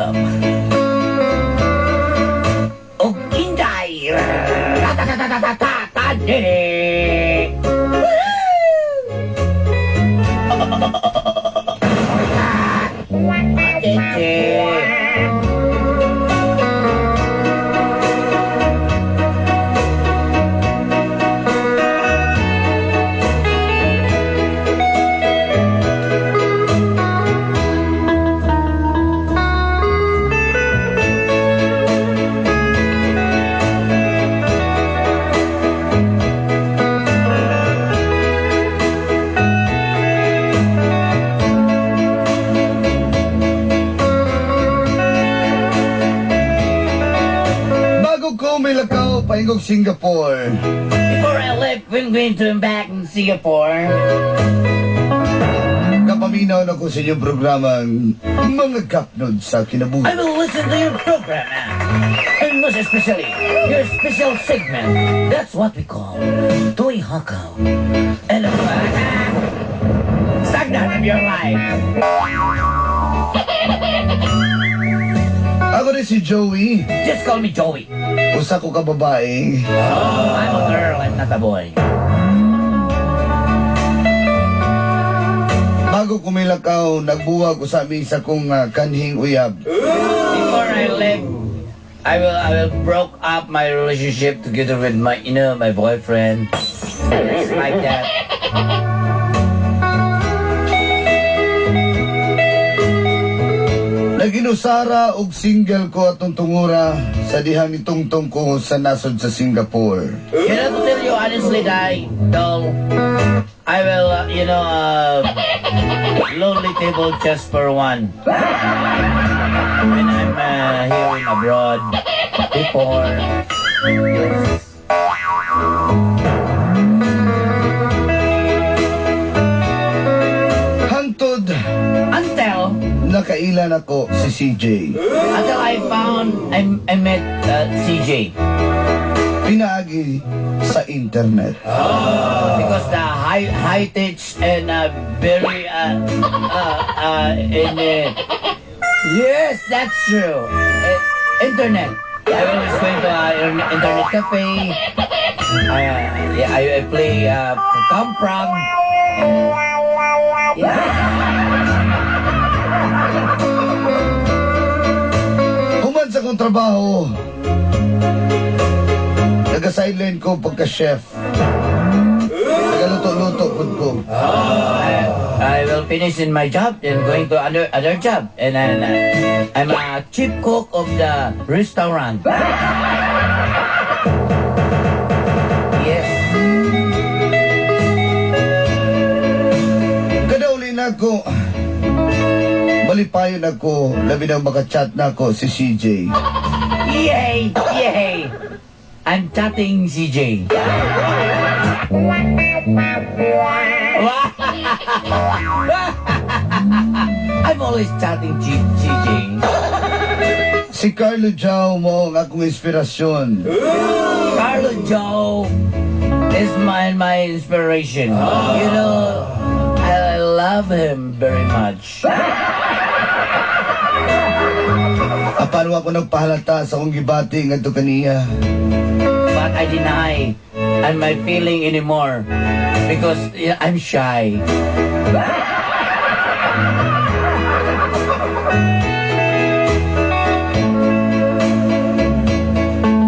Welcome. Og Inday! Ratatatatata! Dede! Dede! Bago ko milakaw paingog Singapore. Before I left, we're going to back in Singapore. Kapaminaw na ko sa inyong programang Mga Gapnod sa Kinabuhi. I will listen to your program, and most especially your special segment. That's what we call Toy Hakaw. And Sagdan of your life. Ako rin si Joey. Just call me Joey. Usa ko ka babae. Oh, I'm a girl, I'm not a boy. Bago ko milakaw, nagbuwag ko sa amin sa kong kanhing uyab. Before I left, I will broke up my relationship together with my boyfriend. It's like that. Naginusara og single ko atong tungura sa dihang nitungtong ko sa nasod sa Singapore. To tell you honestly, Dai, though, I will, lonely table just for one. When I'm here in abroad, before, yes. Hangtod, Until, nakailan ako si CJ. Until I found, I met CJ. Pinaagi sa internet. Because the high tech and very in yes, that's true. Internet. I always going to internet cafe. Yeah, I play Camfrog. Yeah. Human sa akong trabaho, naga-sideline ko pagka-chef. Nagaluto-luto pud ko. I will finish in my job and going to other job, and then I'm a chief cook of the restaurant. Yes. Kada uli na ako, malipayon ako, labi na makachat na ako si CJ. Yay! Yay! I'm chatting CJ. I'm always chatting CJ. Si Carlo Jao mo ang akong inspirasyon. Carlo Joe is my inspiration. I love him very much. Apan wa ko nagpahalata sa akong gibati ngadto kaniya. But I deny and my feeling anymore because I'm shy.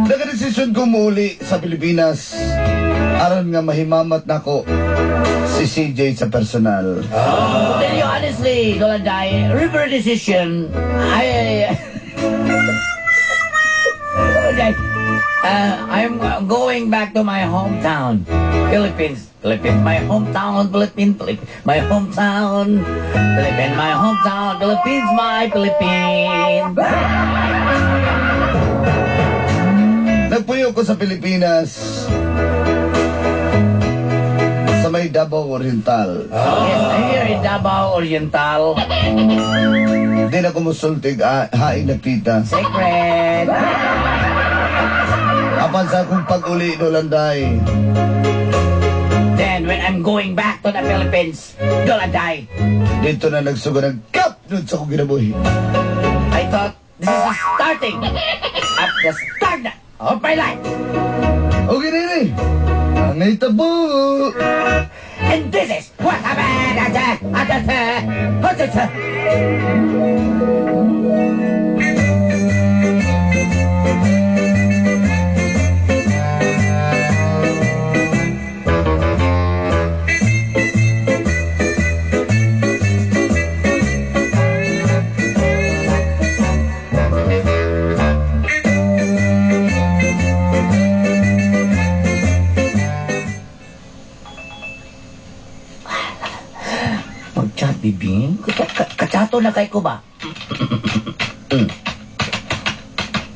Nakadesisyon ko muuli sa Pilipinas aron nga mahimamat nako si CJ sa personal. To tell you honestly, Dolanday, river decision, I'm going back to my hometown, Philippines. Philippines, my hometown, Philippines, Philippines, my hometown, Philippines, my hometown, Philippines, my Philippines. Nagpuyo ko sa Pilipinas sa may Davao Oriental. Yes, I'm here in Davao Oriental. Di na ko musultig, hain nakita. Secret. Apan sa akong pag-uli, Dolanday. Then, when I'm going back to the Philippines, Dolanday, Dito na nagsugod ang kap nun sa akong kinabuhi. I thought This is the starting at the start of my life. Okay, nini. Ang itabo. And this is what happened. Pag-chat, bibi. Kachato na kay ko ba?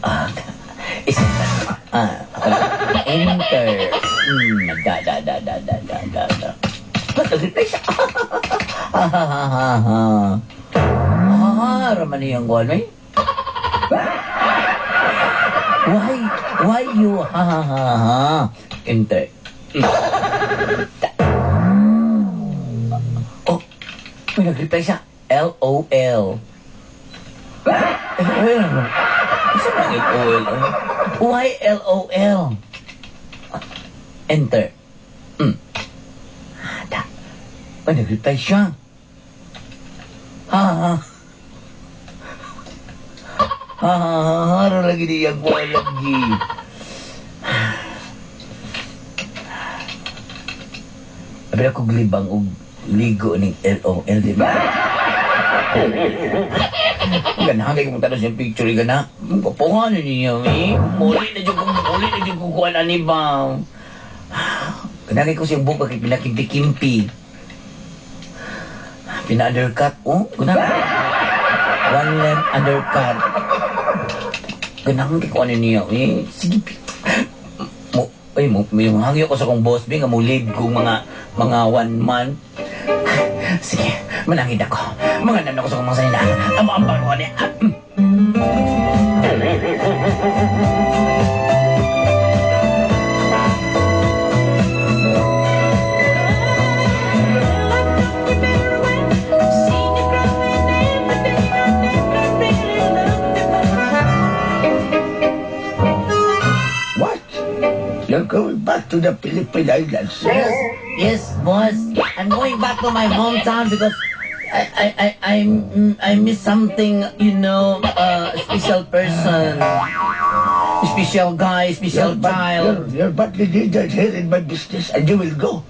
Ah, isa. Ah, enter. Da, da, da, da, da, da, da, da. Nag-reply siya. Ha, ha, ha, ha, ha. Ah, raman niyang kuwan, eh. Why you, ha, ha, ha, ha. Enter. Oh, may nag-reply siya. LOL. Isa ba ang LOL? Why LOL? Enter. Da. May nag-reply siya. Ha, ha. Ha, ha, ha. Ano lagi niya ko lagi. Sabi ako glibang og ligo ning LOL, di ba? Ganahan kayo kung tanong siyang picture, gana. Kapuhan niya, eh. Muli na dyan kung, muli na dyan kung kuhan ani ba. Ganahan ko siyang buka kay pinakimpi-kimpi. Pina-undercut, oh. Ganahan. One leg undercut. Ganahan kayo kung ano niya, eh. Sige, mo, ay, mo, may hangyo ko sa kong boss, bi, nga mo leave ko mga 1 month. Sige, manangid ako. Mga ako sa kong mga sanina. Amo-ambang ko niya. What? You're going back to the Philippine Islands? Yes, yes, boss. I'm going back to my hometown because I miss something, you know, special person, special guy, special child. You're badly needed here in my business, and you will go.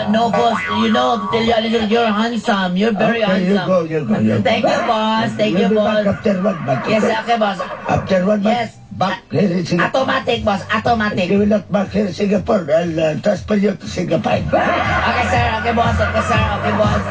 No, boss. You know, to tell you a little, you're handsome. You're very okay, handsome. You go, you go, you go. Thank you, boss. Thank you, You'll be boss. back after 1 month. Yes, okay? okay, boss. After 1 month. Yes. Back here in Singapore. Automatic, boss. Automatic. If you will not back here in Singapore, I'll transfer you to Singapore. Okay, sir. Okay, boss. Okay, sir. Okay, boss.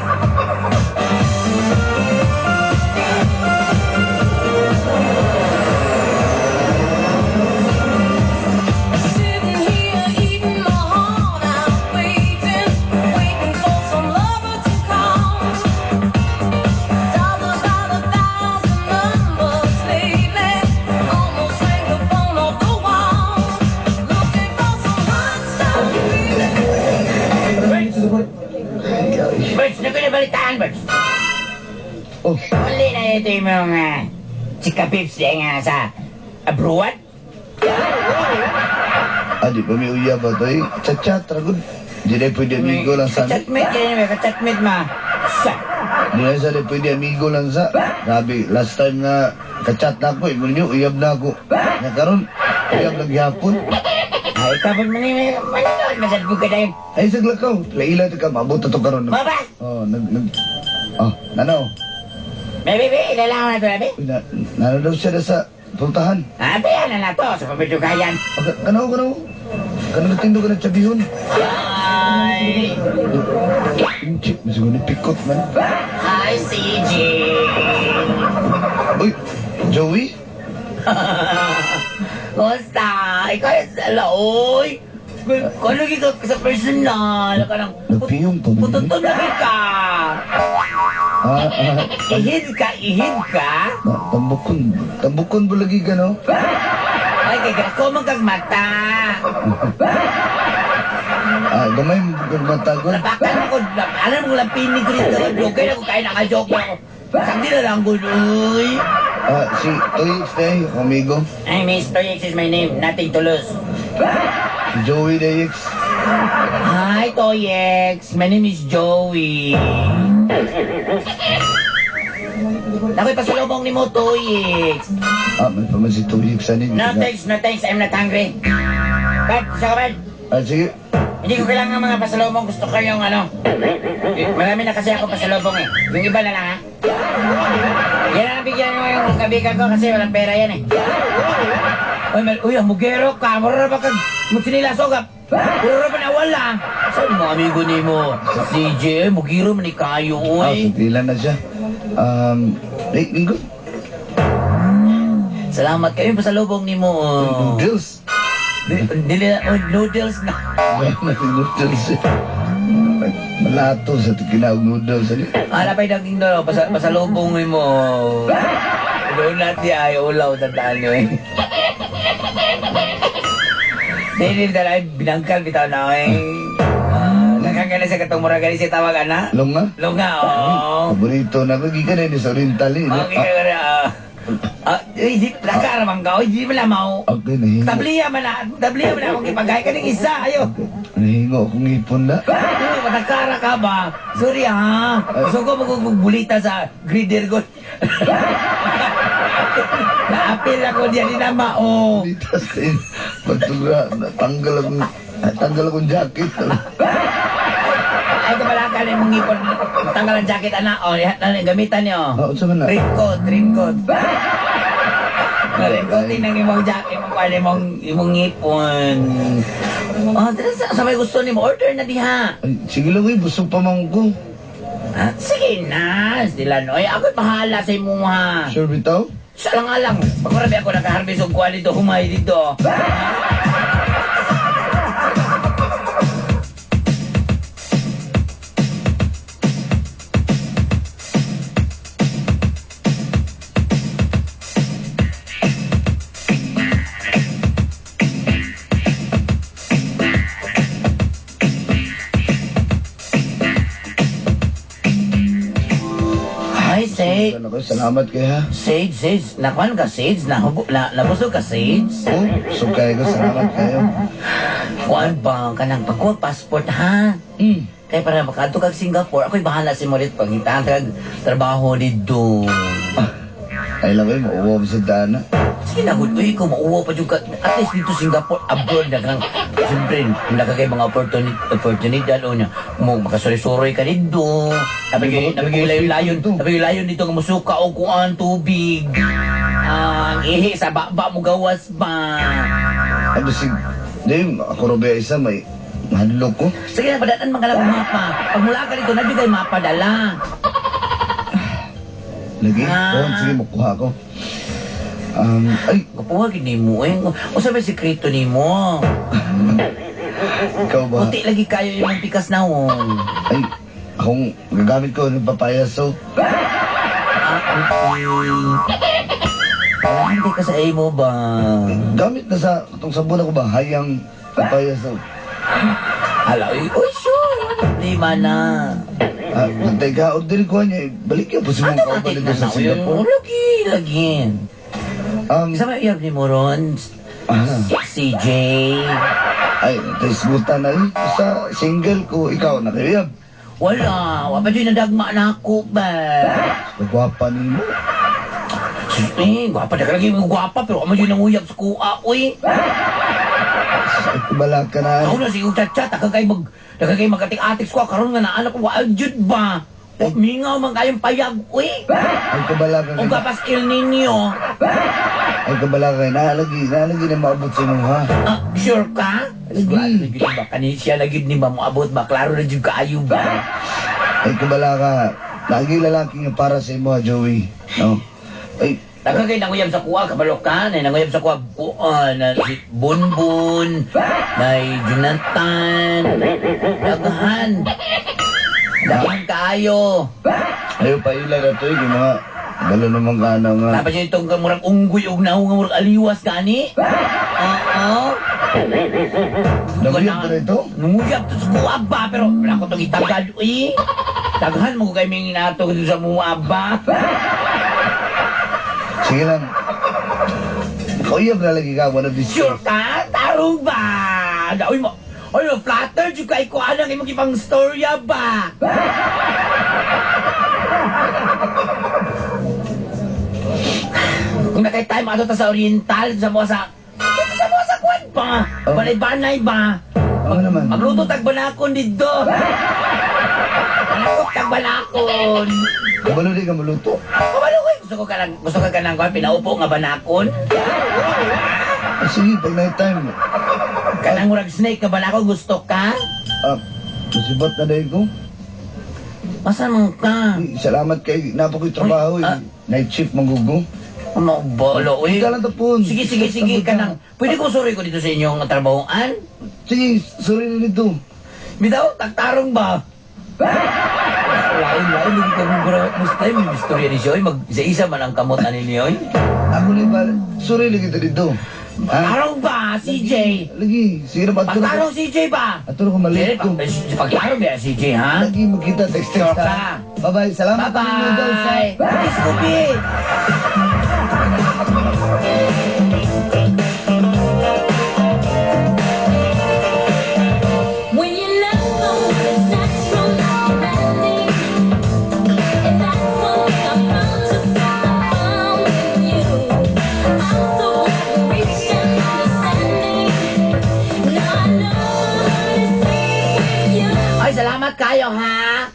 Sitting here eating my heart out, waiting, waiting for some lover to come. Dialed about 1,000 numbers lately, almost rang the phone off the wall. Looking for some hot stuff. Birds! Birds, nagunabalitaan, Birds. Oh, Uli na ito yung mga chika pips nga sa abroad. Ah, di pa may uya ba ito eh? Chat-chat, ragod. Di na pwede amigo lang sa amin. Kachatmate, yun may kachatmate ma. Sa. Di na sa pwede amigo lang sa. Grabe, last time na kachat na ako, eh, niyo, uyab na ako. Nga karon, uyab lang gihapon. Ay, kapag maninood, masadbo ka na yun. Ay, saglakaw. Laila ito ka, maabot na ito karon. Maba! Oh, oh, nanaw. May baby, ilalaw na ito, baby. Uy, nano daw siya na sa pultahan. Ah, bayan na na to, sa pamidugayan. Okay, kanaw, kanaw. Kanaw tindo ka na tsabihon. Ay! Inchik, mas ni pikot man. Hi, CJ! Uy, Joey? Kumusta? Ikaw yung sala, oy! Kung lagi ka sa personal, ka nang... Nagpiyong pa man. Pututun lagi ka! Ah, ah. Ihid ka, ihid ka? Na, tambukon. Tambukon ba lagi ka, no? Ay, kay ako magkagmata. Ah, gamay mo mata ko. Lapakan ako, alam mo lang pinig ko dito. Okay na ko, kaya naka-joke na ako. Sakdi na lang ko, uy. Si Toyix na eh, amigo. Ay, Miss Toyix is my name. Nothing to lose. Si Joey Dayix. Hi, Toyex. My name is Joey. Nakoy pasalubong ni mo, Toyex. May pa man si Toyix ani. No thanks, no thanks. I'm not hungry. Bad, sa kabad. Sige. Hindi ko kailangan mga pasalubong. Gusto ko yung ano. Marami na kasi ako pasalubong eh. Yung iba na lang ha. Yan ang bigyan mo yung kabigan ko kasi walang pera yan eh. Uy, uy, mugero ka. Mura ba kag mutsinila sogap? Mura ba na wala? Saan mo amigo ni mo? CJ, mugiro man ni kayo, uy. Sutilan na siya. Eh, linggo. Salamat kayo pasalubong ni mo. Noodles. Dili oh, noodles na. Noodles. Malato sa kinaog noodles. Ala pa'y daging doon, pasalubong mo. Donut di ay ulaw tandaan nyo eh. Dili dala binangkal bitaw na eh. Nakakala sa katong mura gali siya tawag ana. Lunga? Lunga, oo. Paborito na ko. Gikan na sa Oriental eh. Okay ka na. Eh, di, nakaramang ka. Oy, di mo lamaw. Okay, nahingo. Tabliya man na. Tabliya man na akong ipagay ka ng isa. Ayo. Nahingo akong ipon na. Uy, matakara ka ba? Sorry ha. Gusto ko magugbulita sa grider ko. Naapil ako diyan ni nama, oh. Bulita sa pagtugra, natanggal akong jacket. Ay, kabalaka na yung ipon. Tanggal ang jacket, anak. Oh, gamitan niyo. Oh, unsa man na? Raincoat, raincoat. Raincoat din ang imong jacket, imong kuwan, imong ngipon. Oh, sa may gusto nimo, order na diha. Ay, sige lang eh, busog pa man ko. Ah, sige na, sila no. Ay, ako'y bahala sa imo ha. Sure bitaw? Sa lang alang. Pag ako nakaharvest og kuwan dito, humay dito. Hi, Sage. Ano ko, salamat kay ha. Sage, Sage. Nakuan ka, Sage? Nabusog ka, Sage? Oh, busog kayo ko, salamat kayo. Kuan ba, kanang pagkuha passport, ha? Mm. Kaya para makadto kag Singapore, ako'y bahala si Morit pangitaan kag trabaho dito. Ay lang kayo, mauwaw sa dana. Sige na, good. Uy, kung mauwaw pa dyan ka. At least dito Singapore, abroad na kang, siyempre, wala ka kay mga opportunity, o niya, mo, makasuri-suroy ka dito. Napag layon-layon, napag layon dito nga musuka o kuan tubig. Ang ihi sa baba mo gawas ba. Ano si, di, ako robe isa, may mahadlok ko. Sige na, padaan man ka lang mapa. Pag mula ka dito, na kay mapa dala. Lagi? Oh, sige, makuha ko. Ay! Kapuha, gini mo eh. O sabi sikreto ni mo. Ikaw ba? Puti lagi kayo yung pikas na oh. Ay, akong gagamit ko ng papaya soap. Ah, okay. Hindi ka sa imo ba? Gamit na sa itong sabon ako ba? Hayang papaya soap. Hala, uy, uy, sure. Ano problema na? Ah, ka, order ko niya. Balik yun, po si mong kauban dito sa Singapore. Lagi, lagi. Sa may uyab ni mo ron, CJ. Ay, natisgutan na eh. Sa single ko, ikaw, nakiyab. Wala, wala pa dyan nadagma na ako ba? Gwapa ni mo. Eh, gwapa na ka lagi, gwapa, pero amo yun ang uyab sa kuha, uy. Ay, kubala ka na. Ako na sige chat-chat, nakakay magatik-atik ko, karon nga naanak ko, wa jud ba? Mingaw man kayong payag, uy. Ay, kabala ka O gapas El Nino. Ay, kabala ka. Naalagi na maabot sa imo, ha? Ah, sure ka? Sigurado na jud ba? Kanin siya na jud ni ba moabot ba? Klaro na jud kaayo ba? Ay, kabala ka. Lagi lalaki nga para sa imo, ha, Joey. No? Ay, Nagkakay nanguyab sa kuha, kabalokan. Ay, nanguyab sa kuha, kuha, na si Bonbon, na Jonathan, daghan. Daghan kaayo. Ayaw pa ila na to, yung mga balo naman ka na nga. Dapat yun itong murag unggoy og naong nga murag aliwas gani. Oo. Nanguyab pa ito? Nanguyab to sa kuha ba, pero wala ko itong itagad, uy. Daghan mo ko kay ming inato sa mua ba. Sige lang. Makauyab na lagi ka, one of these Sure days. ka? Tarong ba? Uy mo, uy mo, flatter jud kay ko anang imong ipang storya ba? Kung nakay time ato ta sa Oriental, sa mo sa dito sa mo sa kwan pa. Oh. Banay-banay ba? Oo naman. Magluto tag banakon dito. Manakop tag banakon. Kabalo di ka maluto. Kabalo ko, gusto ka kanang kwan pinaupo nga banakon. Ah, sige, pag night time. Kanang murag snake nga banakon gusto ka? Ah, musibat na dahil ko. Asa man ka? Uy, salamat kay napa ko'y trabaho Uy, eh. ah. Night shift manggugo. Ano bolo eh. Ikaw lang tapon. Sige, sige, sige, kanang. Pwede ko sorry ko dito sa inyong trabahoan? Sige, sorry na dito. Bitaw, tagtarong ba? Lain, lain, hindi ka mong Musta time, may istorya ni siya, oy. Mag isa-isa man ang kamot ani niyo, oy. Ako na ba, sorry lagi kita dito. Ha? Tarong ba, CJ? Lagi, sige na ba? Pagtarong CJ ba? Ato na ko maliit ko. Pagtarong ba, CJ, ha? Lagi magkita, text text Sure ka. ha. Bye-bye, salamat. Noodles, ha? Bye-bye! Peace, Scooby! When you love someone, it's natural, not demanding. And that's one thing I'm proud to say I found with you. I'm so glad we reached an understanding. Now I know I'm safe with you. Ay, salamat kayo, ha?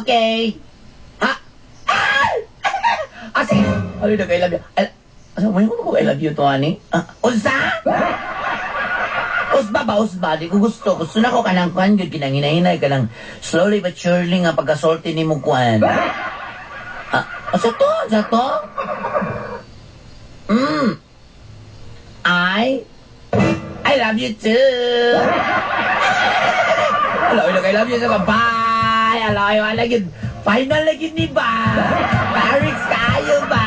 Okay. Ha? Ah! Ah, sige. Ay, nag-I love you. Ay, asa, may ko I love you to, ani? Ah, unsa? Usba ba, usba? Di ko gusto. Gusto na ko kanang kwan, yun, kinanginahinay ka lang. Slowly but surely nga pagkasulti ni mo kwan. Ah, asa to? Asa to? I love you too. Hello, I love you. Bye. Hello, I like it. Final lagi ni ba? Barracks kayo ba?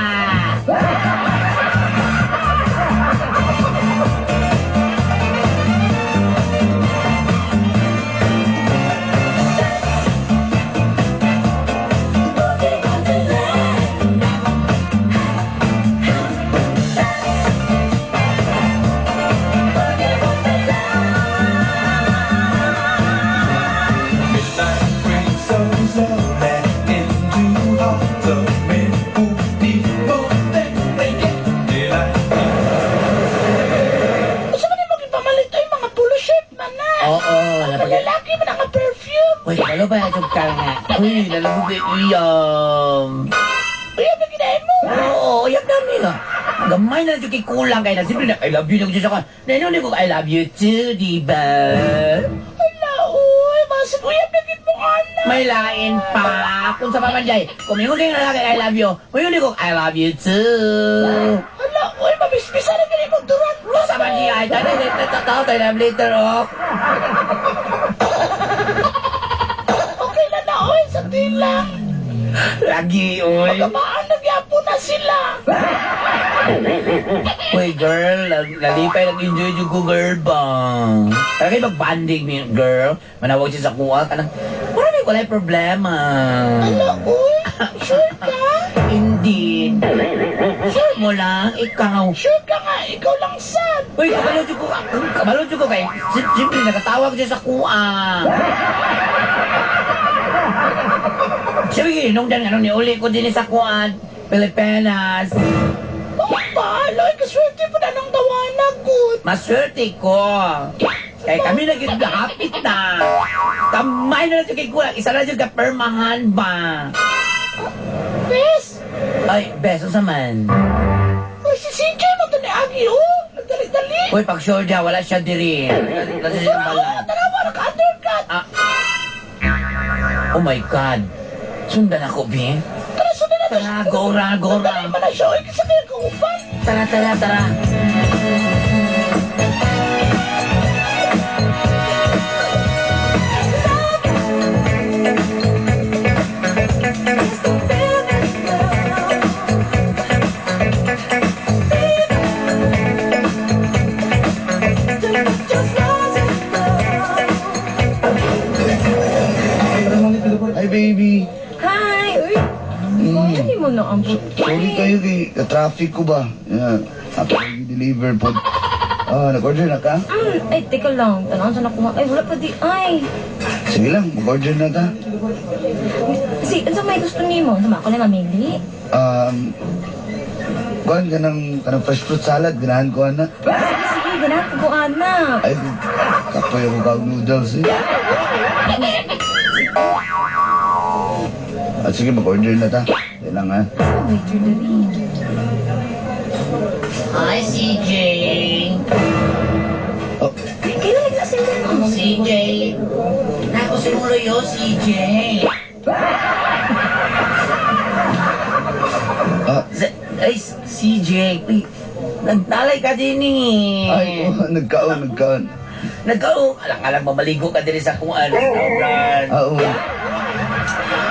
Midnight brings so slowly into hearts of men who people think they get daylight. Unsa man imong gipamalit ay mga polo shirt man na. Oo, Ang lalaki man ang perfume. Uy, lalo ba yung ka nga? Uy, lalo ba iyam? Uy, ang ginahin mo. Oo, uyab namin ah. Gamay na lang yung kulang kayo na. Siyempre na, I love you na ko. Nainoon ko, I love you too, di ba? Ala, uy, basig uyab na gid mo ana. May lain pa. Kung sa pamanjay, kung may kayong lalaki, I love you. May ko, I love you too. Ala, uy, mabisbisa na gid mo duran. Sa pamanjay, tayo tayo tayo later, oh. Okay na na, uy, sa tilang. Lagi, oy. Pagkamaan nagyapon na sila. Uy, girl, nalipay, nag-enjoy yung ko, girl ba? Kaya kayo mag-banding, mi, girl. Manawag siya sa kuha. Kanang, marami wala'y problema. Ala, uy, sure ka? Hindi. Sure mo lang, ikaw. Sure ka nga, ikaw lang sad. Uy, kabalo ko kay, simple, nakatawag siya sa kuha. Sabi, nung dan, ano, niuli ko din sa kuan, Pilipinas. Ba, aloy, kaswerte pa na nang tawana, good. Maswerte ko. Kaya kami naging hapit na. Kamay na lang yung kay kulang. Isa na yung kapermahan ba? Bes, Ay, beso sa man. uy, si CJ mo to ni Agi, oh. Nagdali-dali. Uy, pag sure niya, wala siya diri. Nasa siya Tara, oh, balay. tara, naka-undercut. Ah. Oh my God. Sundan ako, Bi. Tara, sundan na to. Tara, go ra, go ra. Dali man na siya, uy, kasi kaya kauban. Tara, tara, tara. Hi, baby. Hi! Uy, ano mo mo na ang puti. Sorry kayo kay traffic ko ba? Yeah. Ako deliver po. Ah, nag-order na ka? Ay, teka lang. Tanaw sa nakuha. Ay, wala pa di. Ay. Sige lang, mag-order na ta. Si, ano may gusto nimo? Sama ako na mamili. Kuan ka ng kanang fresh fruit salad, ganahan ko ana. Sige, sige, ganahan ko ana. Ay, kapoy ako kag noodles eh. Ah, sige, mag-order na ta. Kailangan. Oh, waiter dali. Hi, CJ. Oh, Ay, kailan naglasin mo? CJ. Nako si Muloy, CJ. ah, Ay, CJ. Uy, nagdalay ka din eh. ay, oh, nagkaon, nagkaon. Nagkaon. Alang-alang mamaligo ka din sa kung ano. Brand. Ah, oo.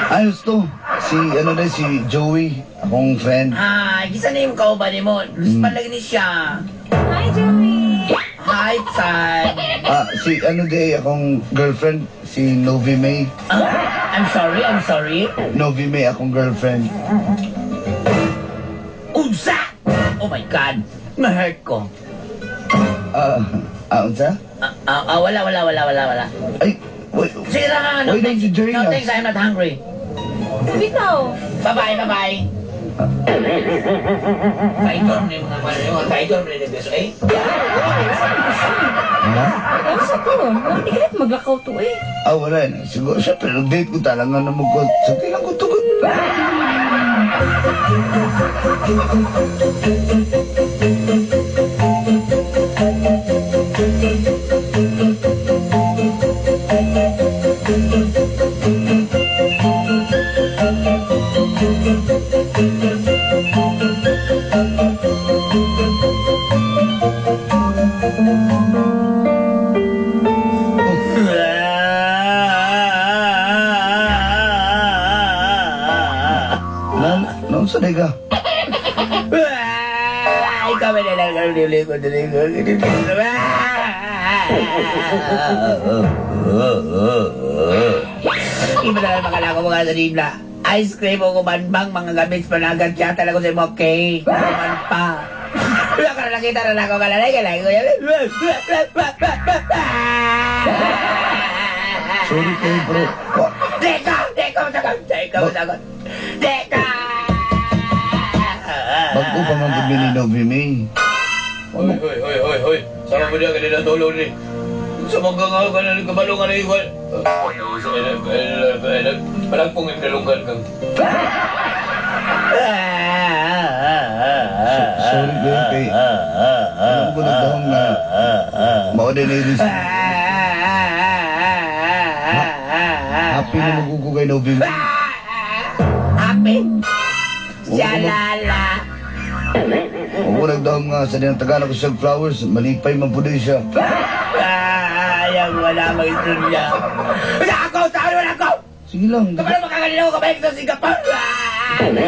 Ayos to. Si, ano na, si Joey, akong friend. Hi, kisa na yung kauban ni mo. Luspan lagi ni siya. Hi, Joey. Hi, Tan. Ah, si, ano di, akong girlfriend, si Novi May. Ah, I'm sorry, I'm sorry. Novi May, akong girlfriend. Unsa! Oh my God! Na-hurt ko. Ah, ah, unsa? Ah, ah, ah, wala, wala, wala, wala, wala. Ay, wait. Sige lang, ah, no Wait, thanks. si Jerry, No ah. thanks, I'm not hungry. Bitaw. Bye-bye, bye-bye. Title mo na yung mga mga title mo na yung beso, eh. Ha? Ano sa to? Hindi ka rin maglakaw to eh. Ah, wala na. Siguro, syempre, nag-date ko talaga na mag Sa kailan ko tugod. Nan, noon sa ka? Ikaw ba na lang ang liliko, liliko, liliko. Iba na lang makala ko mga sarila. Ice cream o kumanbang mga gamit panagat siya talaga sa imo cake. Kuman pa. Wala ka na nakita na ako kalalay kalay ko. Sorry kayo, bro. Teka! Teka! Teka! Teka! Teka! Teka! Bago pa man kami ni Novi May. Hoy, hoy, hoy, hoy, hoy. Sama mo diya kanina tulong ni. Sa mga nga ka na kabalo nga na iwan. Palagpong yung dalunggan kang. Sorry kayo kay... Alam ko nagdahong na... Mao din na yun. Happy na magugo kay Novi May. Happy! Shalala! Ako nagdahong nga sa diyang Tagalog ko siyang flowers. Malipay man po din siya. Ayaw wala mag-istorya. Wala ako! Saan wala ako? Sige lang. Di ba, Kapag makakalina ko kabalik sa Singapore!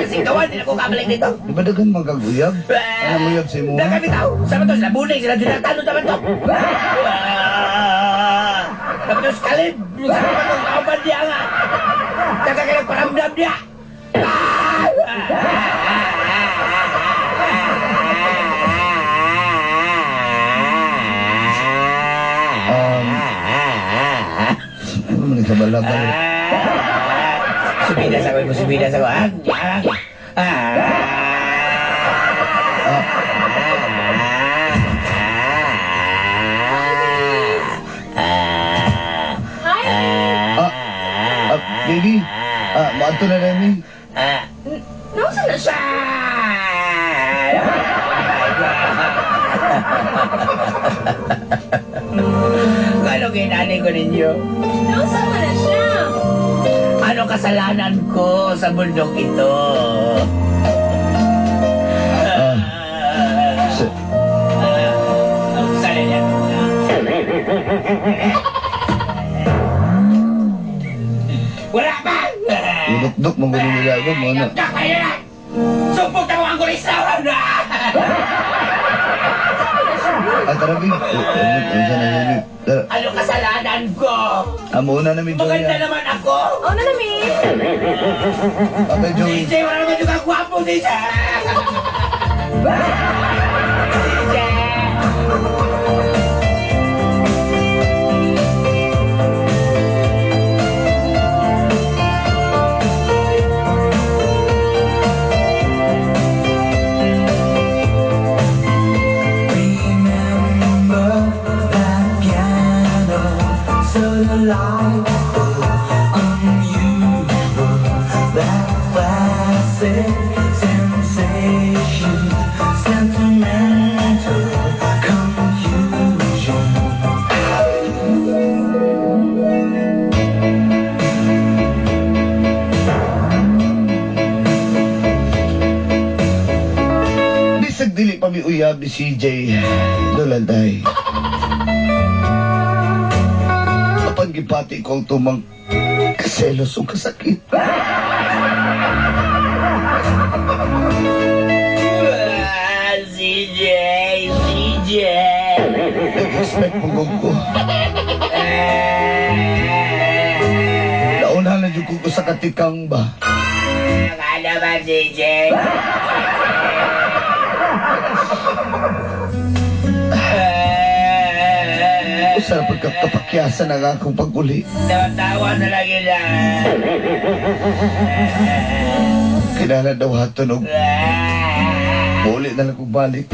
Singapore, hindi na ako kabalik dito. di ba daghan magaguyab? Ano mo yab sa imo? Daghan bitaw! Sama to sila Buning, sila Jonathan, sama to! Sama to si Kalib! Sama to kauban niya nga! Daga kayo paramdam niya! Ano man nagsabalabal? Subidas ako, subidas ako. Ah, ah, ah. Hi. Ah, ah, baby. Ah, maadto na namin. Nausa na siya? Ano ginani ko ninyo? Nausa mo na siya? Ano kasalanan ko sa mundong ito? Ah, sa, Sana niya. Wala pa! Idukduk mo gulo nila ako mo na. Idukduk kayo na! Sumpok na mo ang kulis na! Ah, tara, babe. Unsa na, babe? Tara. Ano kasalanan ko? Amo na namin, Joey. Maganda Ah. naman ako. Oh, na nami. Bye-bye, Joey. CJ, wala naman yung kagwapo, CJ! CJ! Remember that piano, so delightful, unusual, that classic sensation, sentimental confusion. Bisag dili pa mi uyab ni CJ. Dolanday. Apan gipati ko ang tumang kaselos o kasakit. Ah, CJ! CJ! Nag-expect mo ko. Nauna na dyan ko sa katikang ba. Ano ba, CJ? Usa pagkakapakyasan ang akong pag-uli. Tawa na lang yun ah. Kinala daw haton og uli na lang kong balik.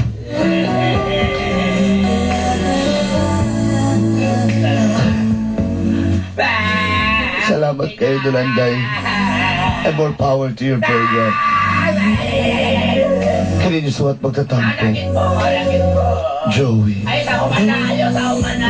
Salamat kayo, Dulanday. And more power to your program. Kini niyo suwat magtatampo. Alagin mo, alagin mo. Joey. Ay, sa humana, ayaw sa humana.